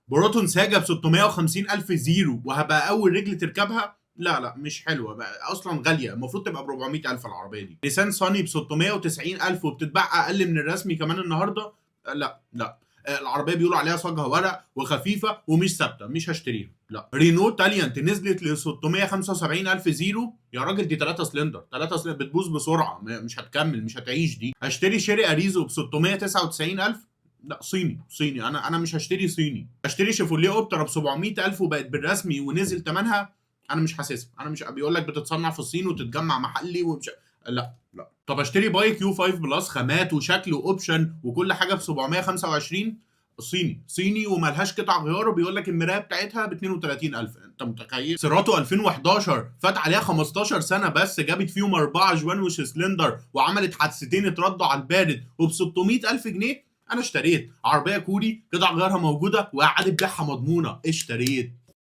بروتون ساجا ب 650 الف زيرو وهبقى اول رجل تركبها؟ لا لا، مش حلوة بقى، اصلا غاليه، المفروض تبقى ب 400 الف العربية دي. نيسان صاني ب 690 الف وبتتباع اقل من الرسمي كمان النهارده؟ لا لا. العربية بيقولوا عليها صاجها ورق وخفيفة ومش ثابته، مش هشتريها، لا. رينو تاليانت نزلت ل 675 الف زيرو، يا راجل دي 3 سلندر، 3 سلندر بتبوظ بسرعه، مش هتكمل، مش هتعيش دي. هشتري شيري اريزو ب 699 الف؟ لا، صيني صيني، انا مش هشتري صيني. اشتري شيفوليه اوبترا ب 700 الف وبقت بالرسمي ونزل ثمنها، انا مش حاسسها، انا مش بيقول لك بتتصنع في الصين وتتجمع محلي ومش، لا لا. طب اشتري بايك يو 5 بلس خامات وشكل و option وكل حاجة ب 725؟ صيني صيني وملهاش قطع غيار، وبيقول لك المراية بتاعتها ب 32000، انت متخيل؟ سيراتو 2011 فات عليها 15 سنة بس، جابت فيهم 4 جوان وش سلندر وعملت حادثتين اتردوا على البارد، وب 600000 جنيه. انا اشتريت عربية كوري قطع غيارها موجودة واعاده بيعها مضمونه، اشتريت.